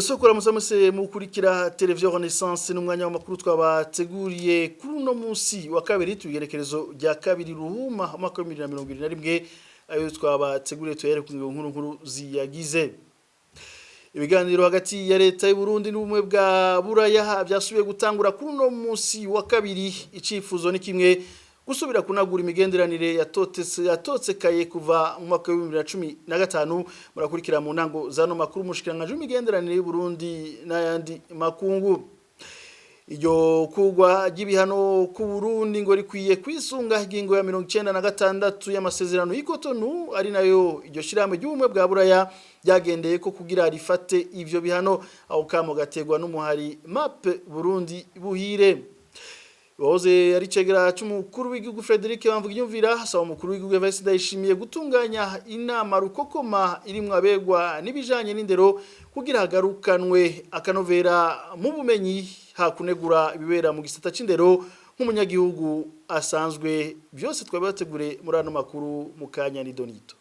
Ndasokora musamuse mukurikira Television Renaissance n'umwanya w'amakuru twabateguriye kuri uno munsi wa kabiri, tugerekerezo rya 2 Ruhuma umwaka wa 2021. Ayo twabateguriye tuyere ku nkuru nkuru ziyagize. Ibiganiro hagati ya leta y'u Burundi n'ubumwe bwa Buraya byasubiye gutangura kuri uno munsi wa kabiri. Icifuzo ni kimwe, gusubira kunagura imigenderanire yatotsekaye kuva mu mwaka wa 2015. Murakurikira mu ntango zano makuru umushikiranganje w'imigenderanire y'u Burundi n'ayandi makungu. Iryo kugwa ry'ibihano ku Burundi ngo rikwiye kwisunga ingingo ya 96 y'amasezerano y'Ikotonu, ari nayo iryo shirahamwe ry'ubumwe bwa Buraya ryagendeye ko kugira rifate ivyo bihano. Aho kamo gategwa n'umuhari MAP Burundi Buhire. Wahoze ari cegera c'umukuru w'igihugu Frederic Bamvuginyumvira asaba umukuru w'igihugu Evariste Ndayishimiye gutunganya inama rukokoma irimwo abegwa n'ibijanye n'indero kugira hagarukanwe akanovera mu bumenyi, hakunegura ibibera mu gisata c'indero nk'umunyagihugu asanzwe. Byose twabategure muri ano makuru mu kanya ni Donito.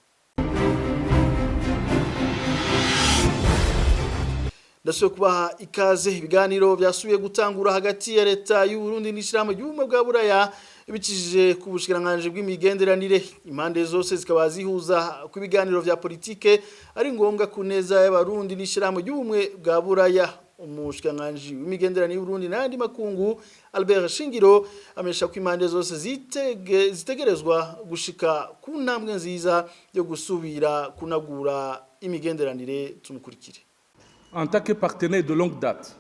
Ndasubiye kubaha ikaze. Ibiganiro byasubiye gutangura hagati ya leta y'u Burundi n'ishirahamwe ry'ubumwe bwa Buraya bicishije ku bushikiranganje bw'imigenderanire. Impande zose zikaba zihuza ku ibiganiro vya politike ari ngombwa ku neza y'Abarundi n'ishirahamwe ry'ubumwe bwa Buraya. Umushikiranganje w'imigenderanire y'u Burundi n'ayandi makungu Albert Shingiro amesha ko impande zose zitegerezwa gushika ku ntambwe nziza yo gusubira kunagura imigenderanire. Tumukurikire. En tant que partenaire de longue date,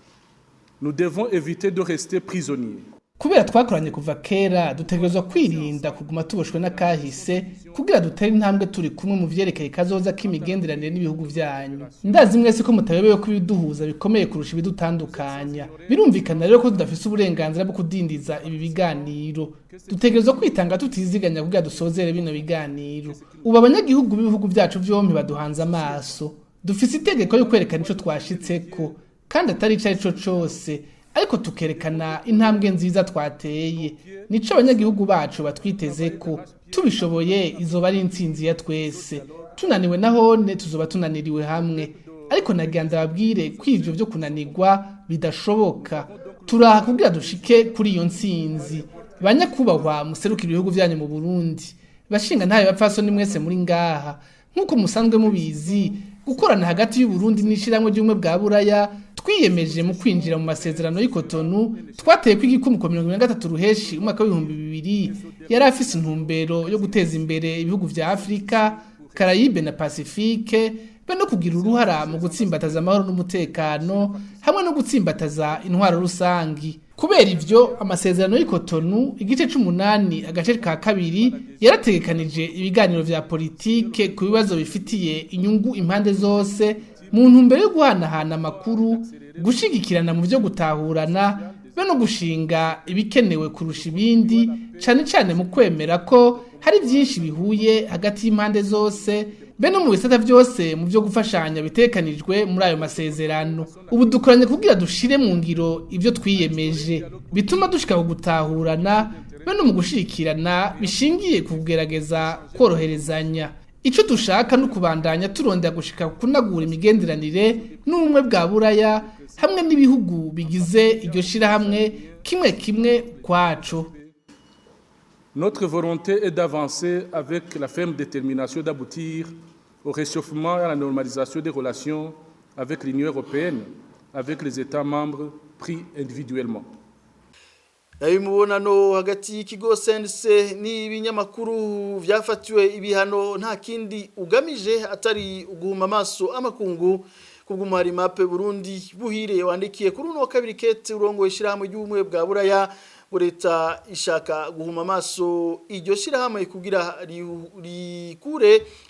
nous devons éviter de rester prisonniers. Kubera twakoranye kuva kera, dutegerezwa kwirinda kuguma tuboshwe n'akahise kugira dutere intambwe turi kumwe mu vyerekeye kazoza k'imigenderanire n'ibihugu vyanyu. Ndazi mwese ko mutayobewe ko ibiduhuza bikomeye kurusha ibidutandukanya. Birumvikana rero ko tudafise uburenganzira bwo kudindiza ibi biganiro. Dutegerezwa kwitanga tutiziganya kugira dusozere bino biganiro. Ubu abanyagihugu b'ibihugu vyacu vyompi baduhanze amaso. Dufise itegeko yo kwerekana ico twashitseko, kandi atari ico arico cose, ariko tukerekana intambwe nziza twateye. Nico abanyagihugu bacu batwitezeko. Tubishoboye izoba ari intsinzi ya twese, tunaniwe nahone tuzoba tunaniriwe hamwe. Ariko nagira ndababwire ko ivyo vyo kunanirwa bidashoboka. Turaha kugira dushike kuri iyo ntsinzi. Banyakubahwa muserukira ibihugu vyanyu mu Burundi, bashinga ntayo bapfasoni mwese muri ngaha, nk'uko musanzwe mubizi, gukorana hagati y'u Burundi n'ishirahamwe ry'ubumwe bwa Buraya twiyemeje mu kwinjira mu masezerano y'Ikotonu twateye ko igikumu ku 23 Ruheshi umwaka w'2000 yari afise intumbero yo guteza imbere ibihugu vya Afrika, Caraïbe na Pacifique, be no kugira uruhara mu gutsimbataza amahoro n'umutekano hamwe no gutsimbataza intwaro rusangi. Kubera ivyo, amasezerano y'Ikotonu igice c'umunani agace ka 2 yarategekanije ibiganiro vya politike ku bibazo bifitiye inyungu impande zose mu ntumbero yo guhanahana amakuru, gushigikirana mu vyo gutahurana be no gushinga ibikenewe kurusha ibindi, cane cane mu kwemera ko hari vyinshi bihuye hagati y'impande zose be no mu bisata vyose mu vyo gufashanya bitekanijwe muri ayo masezerano. Ubu dukoranye kugira dushire mu ngiro ivyo twiyemeje bituma dushika ku gutahurana be no mu gushikirana bishingiye ku kugerageza koroherezanya. Ico dushaka no kubandanya turondera gushika kunagura imigenderanire n'ubumwe bwa Buraya hamwe n'ibihugu bigize iryo shirahamwe kimwe kimwe kwaco. Notre volonté est d'avancer avec la ferme détermination d'aboutir au réchauffement et à la normalisation des relations avec l'Union européenne, avec les États membres pris individuellement. Nayo imibonano hagati y'ikigo CNC n'ibinyamakuru vyafatiwe ibihano nta kindi ugamije atari uguhuma amaso amakungu. Kubw'umuhari MAP Burundi Buhire wandikiye kuri uno wa kabiri kete urongo ishirahamwe ry'ubumwe bwa Buraya, leta ishaka guhuma amaso iryo shirahamwe kugira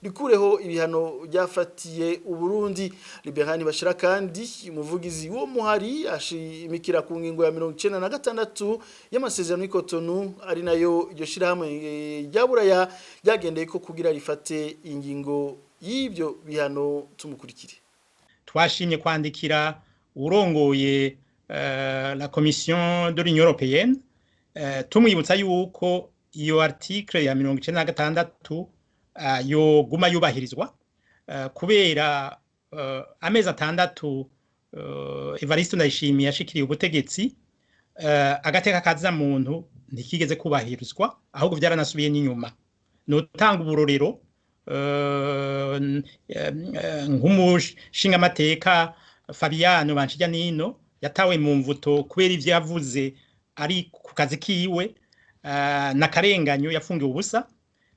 rikureho ibihano byafatiye Uburundi. Liberani bashira kandi umuvugizi wo muhari ashimikira ku ngingo ya 96 y'amasezerano y'Ikotonu, ari nayo iryo shirahamwe rya Buraya ryagendeye ko kugira rifate ingingo y'ibyo bihano. Tumukurikire. Twashimye kwandikira urongoye la Commission de l'Union européenne, tumwibutsa yuko iyo article ya 96 yoguma yubahirizwa, kubera amezi 6 Evariste Ndayishimiye yashikiriye ubutegetsi, agateka kaza muntu ntikigeze kubahirizwa, ahubwo byaranasubiye n'inyuma. Notanga uburorero nk'umushingamateka Fabiano Banshijyanino yatawe mu mvuto kubera ivyo yavuze ari ku kazi kiwe, na karenganyo yafungiwe ubusa.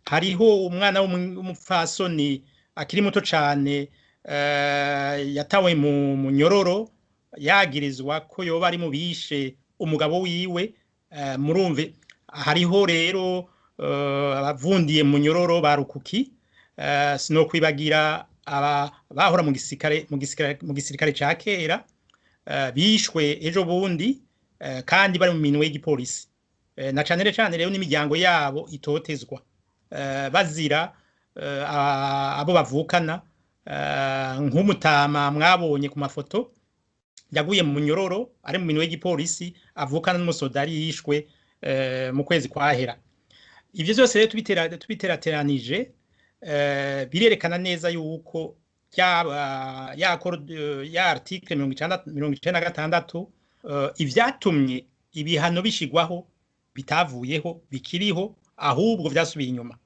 Hariho umwana w'umupfasoni akiri muto cane, yatawe mu munyororo yagirizwa ko yoba ari mu bishe umugabo wiwe. Murumve hariho rero abavundiye mu nyororo barukuki. Sinokwibagira bahora mu gisirikare, mu gisirikare ca kera, bishwe ejo bundi, kandi bari mu minwe y'igipolisi, na cane cane rero n'imiryango yabo itotezwa, bazira abo bavukana, nk'umutama mwabonye ku mafoto yaguye mu munyororo ari mu minwe y'igipolisi, avukana n'umusodari yishwe mu kwezi kwahera. Ivyo vyose rero tubiterateranije, birerekana neza yuko ya article 96, ivyatumye ibihano bishigwaho bitavuyeho, bikiriho, ahubwo vyasubiye inyuma.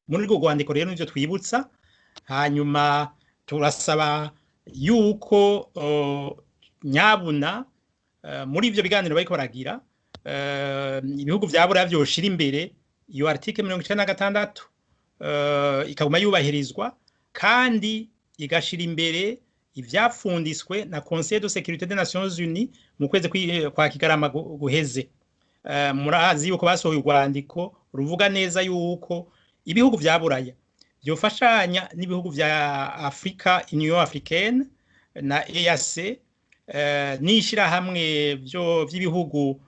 Muri urwo rwandiko rero nivyo twibutsa. Hanyuma turasaba yuko nyabuna, muri ivyo biganiro bariko baragira, ibihugu vya Buraya vyoshira imbere iyo article 96, ikaguma yubahirizwa, kandi igashira imbere ivyapfundiswe na Conseil de sécurité des Nations Unies mu kwezi kwa Kigarama guheze. Murazi yuko basohoye urwandiko ruvuga neza yuko ibihugu vya Buraya vyofashanya n'ibihugu vya Afrika, Union Africaine na EAC, n'ishirahamwe vy'ibihugu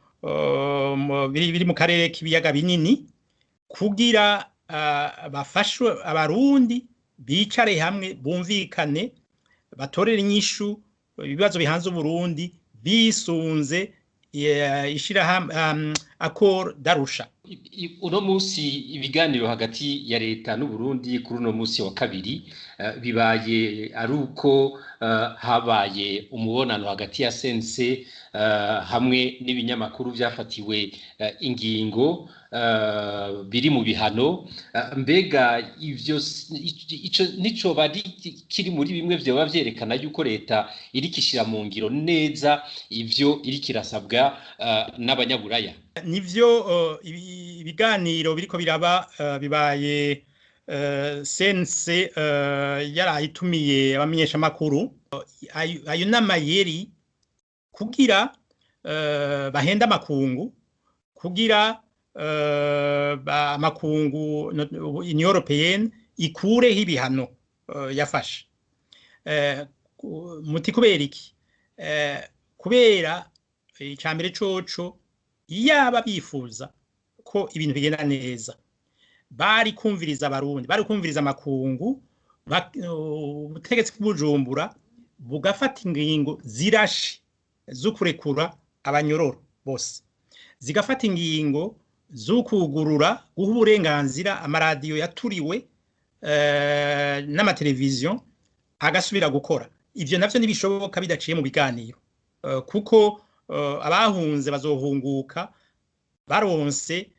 biri mu karere k'ibiyaga binini, kugira bafashe abarundi bicare hamwe, bumvikane, batorere inyishu ibibazo bihanze Uburundi bisunze ishirahamwe Accord d'Arusha. Uno munsi ibiganiro hagati ya leta n'Uburundi kuri uno munsi wa kabiri bibaye ari uko habaye umubonano hagati ya sense hamwe n'ibinyamakuru byafatiwe ingingo, biri mu bihano. Mbega ivyo nico bari kiri muri bimwe vyoba vyerekana yuko leta iriko ishira mu ngiro neza ivyo iriko irasabwa n'abanyaburaya? Nivyo, ibiganiro biriko biraba, bibaye sense yarayitumiye abamenyeshamakuru. Ayo n'amayeri kugira bahenda amakungu, kugira amakungu, Union Européenne, ikureho ibihano yafashe. Muti kubera iki? Kubera icambere coco, yaba bifuza ko ibintu bigenda neza, bari kumviriza abarundi, bari kumviriza amakungu, ubutegetsi bw'Ubujumbura bugafata ingingo zirashe zo kurekura abanyororo bose, zigafata ingingo zo kugurura, guha uburenganzira amaradiyo yaturiwe n'amateleviziyo agasubira gukora. Ivyo navyo ntibishoboka bidaciye mu biganiro, kuko abahunze bazohunguka baronse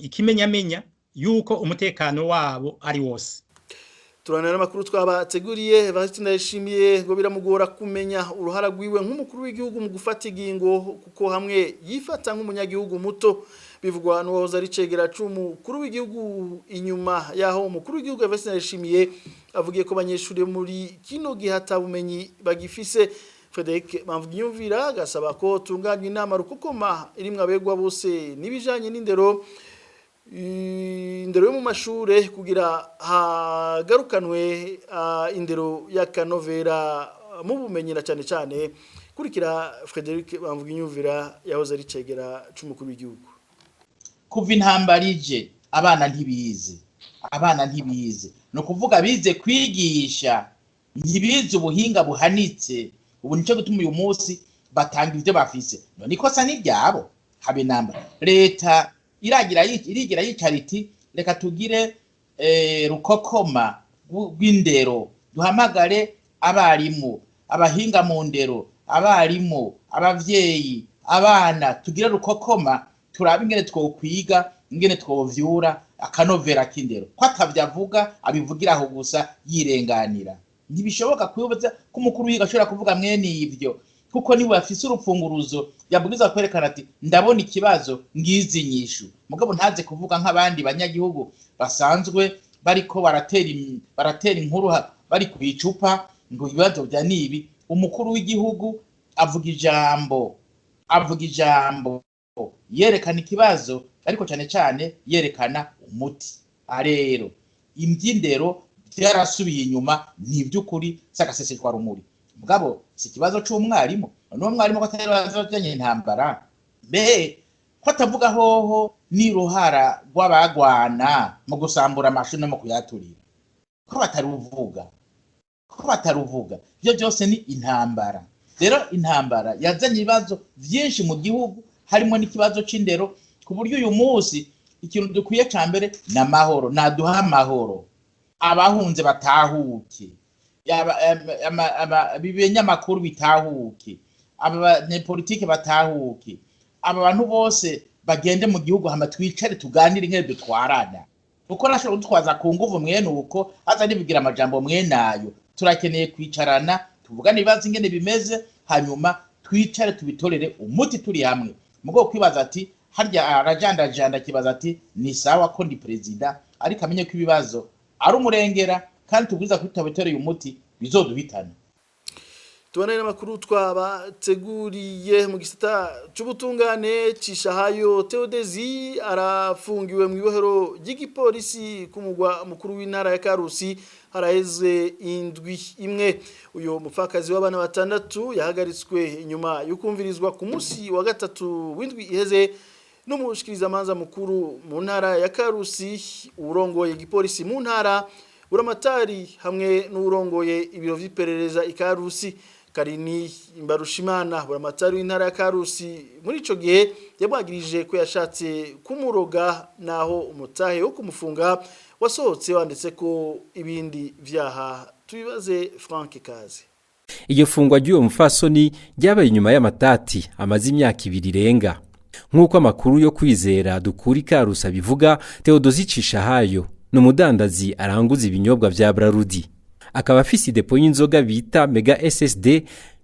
ikimenyamenya yuko umutekano wabo ari wose. Turanira n'amakuru twabateguriye. Evariste Ndayishimiye ngo biramugora kumenya uruhara rwiwe nk'umukuru w'igihugu mu gufata ingingo, kuko hamwe yifata nk'umunyagihugu muto. Bivugwa n'uwahoze ari cegera c'umukuru w'igihugu inyuma yaho umukuru w'igihugu Evariste Ndayishimiye avugiye ko abanyeshuri muri kino gihe atabumenyi bagifise. Frederic Bamvuginyumvira agasaba ko tunganywa inama rukokoma irimwo abegwa bose n'ibijanye n'indero, indero yo mu mashure, kugira hagarukanwe indero y'akanovera mu bumenyi na cyane cyane. Kurikira Frederic Bamvuginyumvira yahoze ari cegera c'umukuru w'igihugu. Kuva intambara ije, abana ntibize, abana ntibize. Ni ukuvuga bize kwigisha, ntibize ubuhinga buhanitse. Ubu nicyo gituma uyu munsi batanga ibyo bafise. None ikosa ni ryabo? Habe namba. Leta iragira, irigira yicara iti: "Reka tugire rukokoma rw'indero, duhamagare abarimu." Abahinga mu ndero, abarimu, abavyeyi, abana, tugira rukokoma, turabe ingene twokwiga, ingene twovyura akanovera k'indero. Ko atavyo avuga, abivugira aho gusa yirenganira. Ntibishoboka kwibuza ko umukuru w'igihugu ashobora kuvuga mwene ivyo, kuko niwe afise urupfunguruzo, yabwirizwa kwerekana ati ndabona ikibazo, ngizi inyishu. Mugabo ntaze kuvuga nk'abandi banyagihugu basanzwe bariko baratera inkuru bari ku icupa ngo ibibazo vya nibi. Umukuru w'igihugu avuga ijambo yerekana ikibazo, ariko cane cane yerekana umuti. Rero ivy'indero vyarasubiye inyuma, ni ivy'ukuri, s'agaseseshwa rumuri. Mugabo si ikibazo c'umwarimu. N'uwo mwarimu ko atari bazajanye intambara, mbe ko atavuga hoho ni ruhara rw'abagwana mu gusambura amashuri no mu kuyaturira, ko bataruvuga? Ivyo byose ni intambara. Rero intambara yazanye ibibazo vyinshi mu gihugu, harimo n'ikibazo c'indero, ku buryo uyu munsi ikintu dukwiye ca mbere ni amahoro. Naduha amahoro, abahunze batahuke, ibinyamakuru bitahuke, abanyepolitike batahuke, aba bantu bose bagende mu gihugu, hama twicare tuganire ingene dutwarana, kuko nashobora kudutwaza ku nguvu mwene uko aza nibigira amajambo mwene ayo. Turakeneye kwicarana, tuvugane ibibazo ingene bimeze, hanyuma twicare tubitorere umuti turi hamwe. Mugo kwibaza ati harya arajandajanda, akibaza ati ni sawa ko ndi perezida, ariko amenye ko ibibazo ari umurengera, kandi tubwiza ko tutabitoreye umuti bizoduhitana. Tubane n'amakuru twabateguriye mu gisata c'ubutungane. Cishahayo Theodezi arafungiwe mu ibohero ry'igipolisi ku mugwa mukuru w'intara ya Karusi haraheze indwi imwe. Uyo mupfakazi w'abana batandatu yahagaritswe inyuma yo kumvirizwa ku munsi wa gatatu w'indwi iheze n'umushikirizamanza mukuru mu ntara ya Karusi, urongoye igipolisi mu ntara, buramatari hamwe n'urongoye ibiro vy'iperereza ikarusi. Karini Imbarushimana, buramatari w'intara ya Karusi, muri ico gihe yabwagirije ko yashatse kumuroga, naho umutahe wo kumufunga wasohotse wanditse ko ibindi vyaha. Tubibaze Frank Kazi. Iyo fungwa ry'uwo mufasoni ryabaye inyuma y'amatati amaze imyaka 2 irenga. Nk'uko amakuru yo kwizera dukura ikarusa bivuga, Theodosi Cishahayo ni umudandazi aranguza ibinyobwa vya Brarudi, akaba afise idepo y'inzoga bita Mega SSD,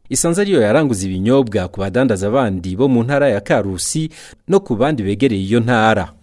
isanze ariyo yaranguza ibinyobwa ku badandaza bandi bo mu ntara ya Karusi no ku bandi begereye iyo ntara.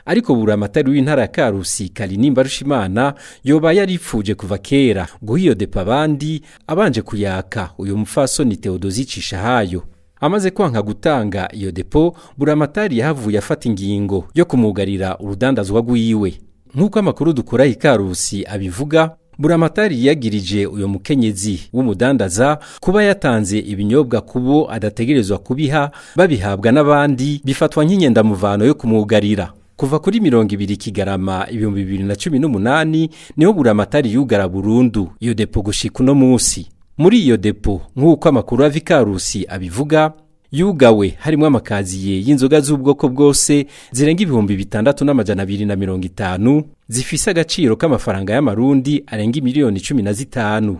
Ariko buramatari w'intara ya Karusi, Karini Mbarushimana, yoba yarifuje kuva kera guha iyo depo abandi abanje kuyaka uyu mupfasoni Theodosi Cishahayo. Amaze kwanka gutanga iyo depo, buramatari yahavuye afata ingingo yo kumugarira urudandazwa rwiwe. Nk'uko amakuru dukura ikarusi abivuga, buramatari yagirije uyo mukenyezi w'umudandaza kuba yatanze ibinyobwa kubo adategerezwa kubiha, babihabwa n'abandi, bifatwa nk'inyendamuvano yo kumugarira. Kuva kuri 20 Kigarama 2018 niho buramatari yugara burundu iyo depo gushika uno musi. Muri iyo depo, nk'uko amakuru ava ikarusi abivuga, yugawe harimo amakaziye y'inzoga z'ubwoko bwose zirenga 6250, zifise agaciro k'amafaranga y'amarundi arenga miliyoni 15.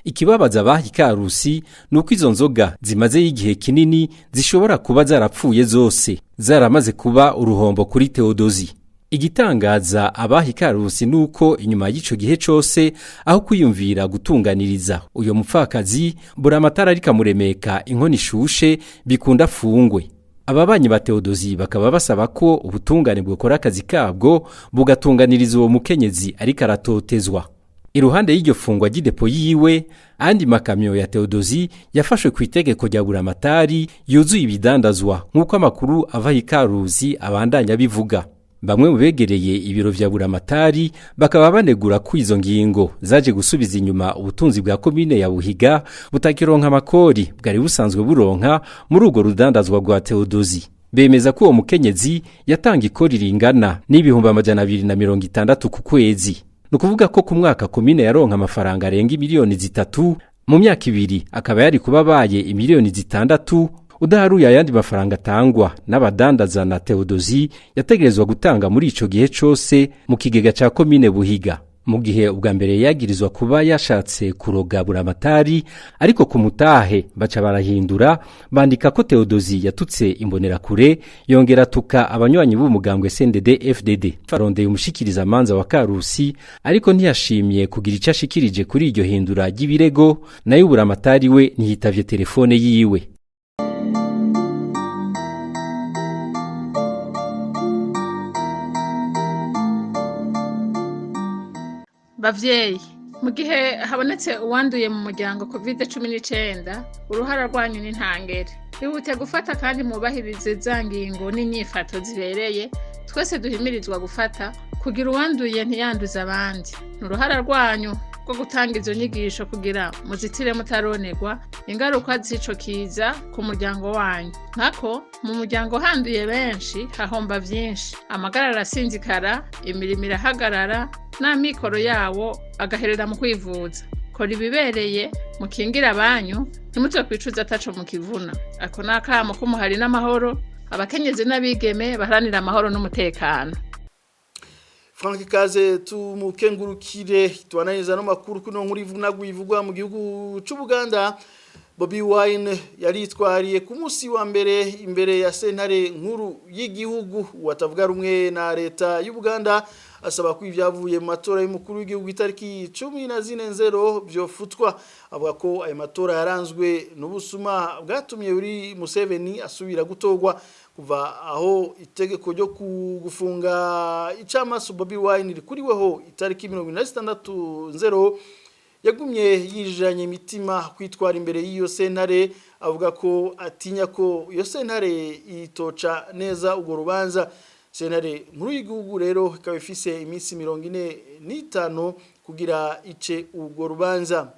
Ikibabaza abaha ikarusi ni uko izo nzoga zimaze igihe kinini zishobora kuba zarapfuye zose, zaramaze kuba uruhombo kuri Theodosi. Igitangaza abaha ikarusi ni uko inyuma y'ico gihe cose, aho kwiyumvira gutunganiriza uyo mupfakazi, buramatari ariko amuremeka inkono ishushe bikunda afungwe. Ababanyi ba Theodosi bakaba basaba ko ubutungane bwokora akazi kabwo, bugatunganiriza uwo mukenyezi ariko aratotezwa. Iruhande y'iryo fungwa ry'idepo yiwe, andi makamyo ya Theodosi yafashwe ku itegeko rya buramatari yuzuye ibidandazwa, nk'uko amakuru ava ikaruzi abandanya bivuga. Bamwe mu begereye ibiro vya buramatari bakaba banegura ko izo ngingo zaje gusubiza inyuma ubutunzi bwa komine ya Buhiga, butakironka amakori bwari busanzwe buronka muri urwo rudandazwa rwa Theodosi. Bemeza ko uwo mukenyezi yatanga ikori ringana n'260,000 ku kwezi. Ni ukuvuga ko ku mwaka komine yaronka amafaranga arenga miliyoni 3, mu myaka 2 akaba yari kuba abaye imiliyoni 6, udaharuye ayandi mafaranga atangwa n'abadandaza na Theodosi yategerezwa gutanga muri ico gihe cose mu kigega ca komine Buhiga. Mu gihe ubwa mbere yagirizwa kuba yashatse kuroga Buramatari, ariko ku mutahe baca barahindura, bandika ko Theodosi yatutse Imbonerakure, yongera atuka abanywanyi b'umugambwe CNDD FDD. Farondeye umushikiriza amanza wa Karusi, ariko ntiyashimye kugira icyo ashikirije kuri iryo hindura ry'ibirego. Nayo Buramatari we ntiyitavye telefone yiwe. Bavyeyi, mu gihe habonetse uwanduye mu muryango COVID-19, uruhara rwanyu ni ntangere. Ihute gufata kandi mwubahirize za ngingo n'inyifato zibereye twese duhimirizwa gufata kugira uwanduye ntiyanduze abandi. Ni uruhara rwanyu rwo gutanga izo nyigisho kugira muzitire mutaronerwa ingaruka z'ico kiza ku muryango wanyu. Nkako mu muryango handuye benshi, hahomba vyinshi: amagara arasinzikara, imirimo irahagarara, n'amikoro yawo agaherera mu kwivuza. Kora ibibereye, mukingire abanyu, ntimuzokwicuza ataco mukivuna. Ako ni akamo k'umuhari n'amahoro, abakenyezi n'abigeme baharanira amahoro n'umutekano. Frank Kaze, tumukengurukire. Tuananiza no makuru kuno nkuru ivunagu ivugwa mu gihugu c'u Buganda. Bobi Wine yaritwariye ku munsi wa mbere imbere ya sentare nkuru y'igihugu. Watavuga rumwe na leta y'u Buganda asaba ko ibyavuye mu matora y'umukuru w'igihugu itariki 14 byofutwa. Avuga ko ayo matora yaranzwe n'ubusuma bwatumye uri Museveni asubira gutogwa. Kuva aho itegeko ryo kugufunga icamaso Bobi Wine rikuriweho itariki 26, yagumye yijanye imitima kwitwara imbere y'iyo sentare, avuga ko atinya ko iyo sentare itoca neza urwo rubanza. Sentare nkuru y'igihugu rero ikaba ifise iminsi 45 kugira ice urwo rubanza.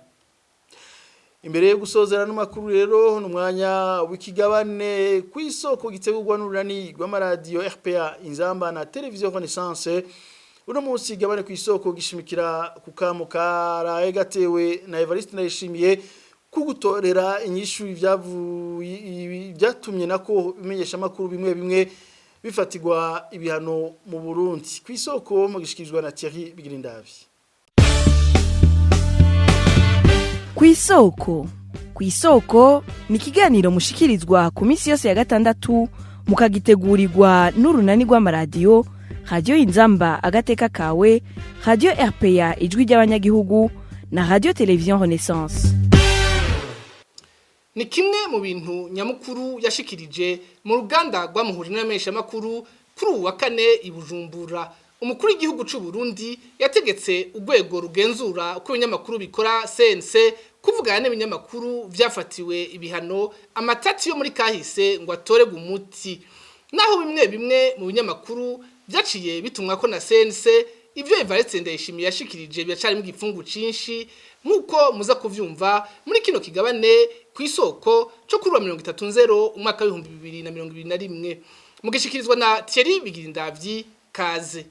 Imbere yo gusozera n'amakuru rero, n'umwanya w'ikigabane ku Isoko gitegurwa n'urunani rw'amaradiyo RPA Inzamba na Televiziyo Renaissance. Uno munsi igabane ku Isoko gishimikira ku kamo karaye gatewe na Evariste Ndayishimiye kugutorera inyishu ibyavuye byatumye nako bimenyesha makuru bimwe bimwe bifatirwa ibihano mu Burundi. Ku Isoko mugishikirizwa na Thierry Bigirindavi. Kw'Isoko. Kw'Isoko ni ikiganiro mushikirizwa ku minsi yose ya gatandatu, mukagitegurirwa n'urunani rw'amaradiyo Radiyo Inzamba Agateka Kawe, Radiyo RPA Ijwi ry'Abanyagihugu na Radiyo Televiziyo Renaissance. Ni kimwe mu bintu nyamukuru yashikirije mu ruganda rwamuhuje n'abamenyeshamakuru kuri uwu wa kane i Bujumbura. Umukuru w'igihugu c'u Burundi yategetse urwego rugenzura uko ibinyamakuru bikora, CNC, kuvugana n'ibinyamakuru vyafatiwe ibihano amatati yo muri kahise ngo atorerwe umuti. Naho bimwe bimwe mu binyamakuru vyaciye bitumwa ko na CNC, ivyo Evariste Ndayishimiye yashikirije biracarimo igipfungu cinshi, nk'uko muza kuvyumva muri kino kigabane ku Isoko co kuri wa 30 umwaka w'2021, mugishikirizwa na Thierry Bigirindavyi. Kaze.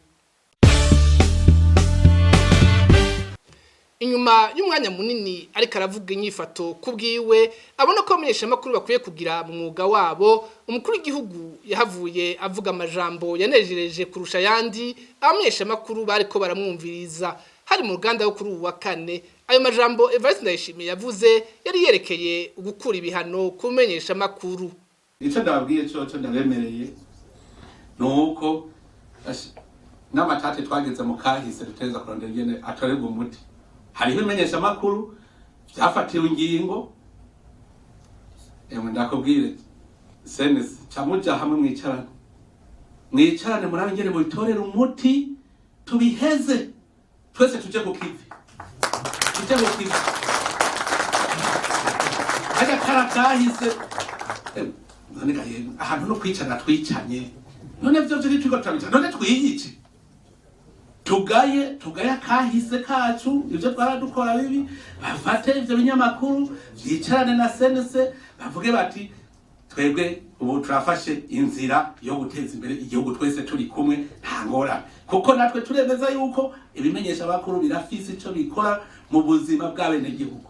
Inyuma y'umwanya munini ariko aravuga inyifato kubwiwe abona ko abamenyeshamakuru bakwiye kugira mu mwuga wabo, umukuru w'igihugu yahavuye avuga amajambo yanejereje kurusha ayandi abamenyeshamakuru bariko baramwumviriza hari mu ruganda wo kuri uwu wa kane. Ayo majambo Evariste Ndayishimiye yavuze yari yerekeye ugukura ibihano ku menyeshamakuru. Icyo ndababwiye cyo ndabemereye ni uko n'amatate twageze mu kahise duteza kurondera ingene atorerwa umuti. Hariho ibimenyeshamakuru byafatiwe ingingo. Emwe, ndakubwire, senesi ca muja hamwe, mwicarane, mwicarane, murabe ingene mubitorera umuti, tubiheze twese, tuje ku kivi, tuje ku kivi. Kajya kara kahise. None ga yemwe, ahantu no kwicana twicanye, none vyo vyo ntitwiko turabica, none twiyice? Tugaye, tugaye akahise kacu, ibyo twaradukora bibi. Bafate ivyo binyamakuru, vyicarane na CNC, bavuge bati: "Twebwe ubu turafashe inzira yo guteza imbere igihugu twese turi kumwe, nta ngorane." Kuko natwe turemeza yuko ibimenyesha bakuru birafise ico bikora mu buzima bw'abenegihugu.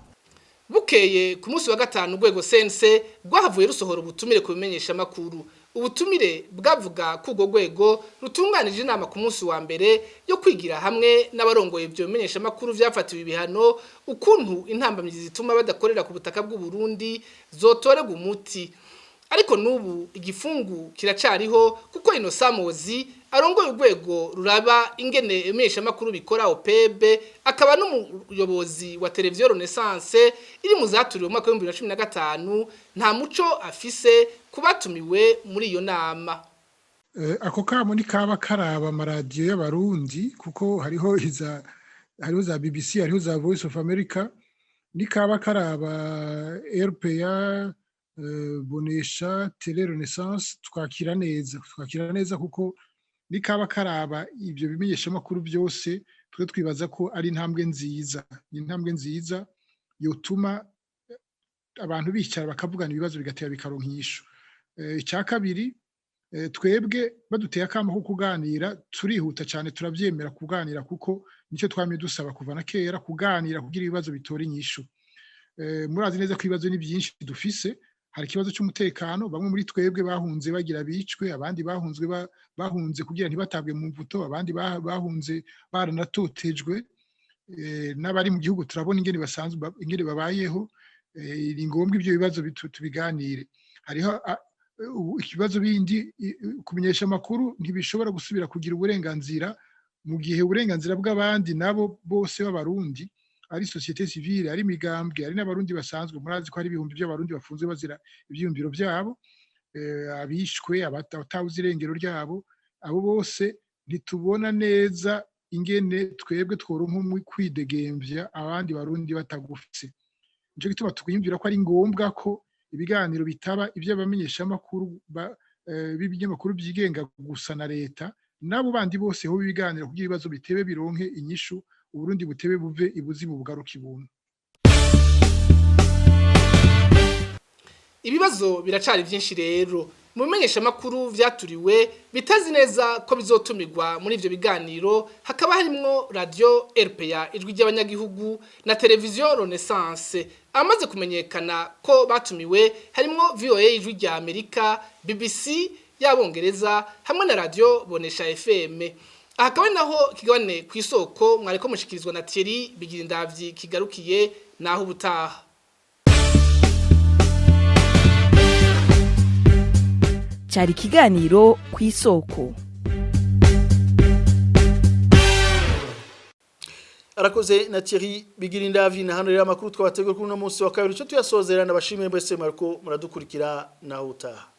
Bukeye ku munsi wa gatanu, urwego CNC rwahavuye rusohora ubutumire ku bimenyeshamakuru. Ubutumire bwavuga ko urwo rwego rutunganije inama ku munsi wa mbere yo kwigira hamwe n'abarongoye ibyo bimenyeshamakuru vyafatiwe ibihano ukuntu intambamyi zituma badakorera ku butaka bw'u Burundi zotorerwa umuti. Ariko n'ubu igifungu kiracariho kuko Innocent Muhozi arongoye urwego ruraba ingene ibimenyeshamakuru bikora OPB, akaba n'umuyobozi wa televiziyo Renaissance iri mu zaturiwe mu mwaka w'ibihumbi bibiri na cumi na gatanu, nta muco afise kubatumiwe muri iyo nama. Ako kamo ni kaba karaba amaradiyo y'abarundi, kuko hariho za BBC, hariho za Voice of America, ni kaba karaba RPA, Bonesha, Tele Renaissance, twakira neza kuko ni kaba karaba ibyo bimenyeshamakuru byose. Twe twibaza ko ari intambwe nziza, ni intambwe nziza yotuma abantu bicara bakavugana, ibibazo bigatera bikaronka inyishu. Icya kabiri, twebwe baduteye akamo ko kuganira, turihuta cyane, turabyemera kuganira, kuko nicyo twamye dusaba kuva na kera, kuganira kugira ibibazo bitora inyishu. Murazi neza ko ibibazo ni byinshi dufise. Hari ikibazo cy'umutekano, bamwe muri twebwe bahunze bagira bicwe, abandi bahunzwe bahunze kugira ntibatabwe mu mvuto, abandi bahunze baranatotejwe, n'abari mu gihugu turabona ingene basanzwe, ingene babayeho. Ni ngombwa ibyo bibazo tubiganire. Hariho ikibazo bindi, kumenyesha amakuru ntibishobora gusubira kugira uburenganzira mu gihe uburenganzira bw'abandi nabo bose b'abarundi, ari société civile, ari imigambwe, ari n'abarundi basanzwe. Murazi ko hari ibihumbi by'abarundi bafunzwe bazira ivyiyumviro byabo, abishwe, abatabuze irengero ryabo, abo bose ntitubona neza ingene twebwe tworonka umwe kwidegemvya abandi barundi batagufise. Nico gituma twiyumvira ko ari ngombwa ko ibiganiro bitaba ivy'abamenyeshamakuru b'ibinyamakuru byigenga gusa na leta, n'abo bandi bose ho ibiganiro kugira ibibazo bitebe bironke inyishu, Uburundi butebe buve ibuzimu bugaruka ibuntu. Ibibazo biracari byinshi rero mu bimenyeshamakuru vyaturiwe bitazi neza ko bizotumirwa muri ivyo biganiro, hakaba harimwo radio RPA, Ijwi ry'Abanyagihugu, na televiziyo Renaissance. Amaze kumenyekana ko batumiwe harimwo VOA, Ijwi rya Amerika, BBC y'Abongereza hamwe na radio Bonesha FM. Aha akaba ari naho ikigabane Ku Isoko mwariko mushikirizwa na Thierry Bigirindavyi kigarukiye. Naho ubutaha. Cyari ikiganiro Ku Isoko. Arakoze na Thierry Bigirindavi. Na hano rero amakuru twabategura kuri uno munsi wa kabiri cyo tuyasozera. Nabashimiye mwese mwariko muradukurikira. Naho utaha.